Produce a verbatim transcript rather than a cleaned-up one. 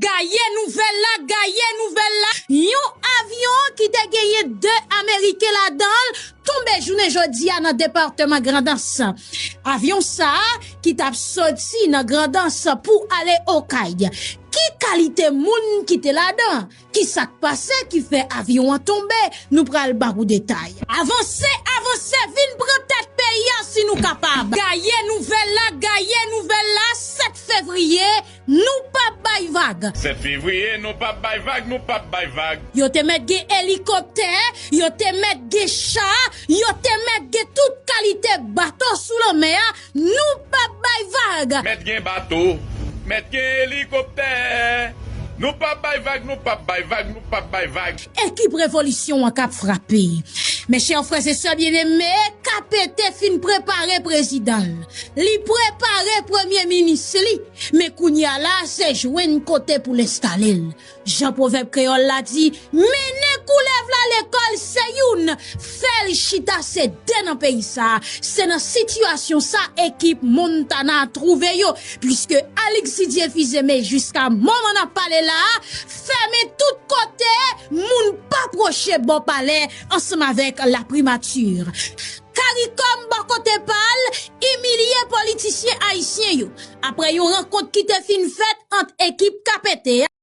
Gaye nouvèl la, gaye nouvèl la. Yon avyon ki te genyen de Ameriken ladan l tonbe jounen jodi a nan depatman Grandans. Avyon sa a ki t ap soti nan Grandans pou ale Okay. Ki kalite moun ki te ladan? Ki sa k pase ki fè avyon an tonbe? Nou pral ba ou detay. Avanse, avanse, vin pran tèt peyi a si nou kapab. Gaye nouvèl la, gaye nouvèl la, sèt fevriye, nou p ap bay vag. Sèt fevriye, nou p ap bay vag, nou p ap bay vag. Yo te mèt gen elikoptè, yo te mèt gen cha, yo te mèt gen tout kalite bato sou lanmè a, nou p ap bay vag. Mèt gen bato, mèt gen elikoptè. Nou p ap bay vag, nou p ap bay vag, nou p ap bay vag. Ekip revolisyon an k ap frape. Mes chers frères et sœurs bien-aimés, K P T fin prepare prezidan l. Li prepare premye minis li. Men kounye a la, se jwenn kote pou l enstale l. Jan pwovèb kreyòl la di, mennen koulèv la lekòl se youn, fè l chita se de nan peyi sa a. Se nan sitiyasyon sa ekip Montana a twouve yo, piske Alix Didier Fils-Aimé jiska moman n ap pale la a, fèmen tout kote, moun pa pwoche bò palè ansanm avèk laprimati. Karikòm bò kote pa l, imilye politisyen ayisyen yo. Apre yon rankont ki te fin fèt ant ekip K P T a,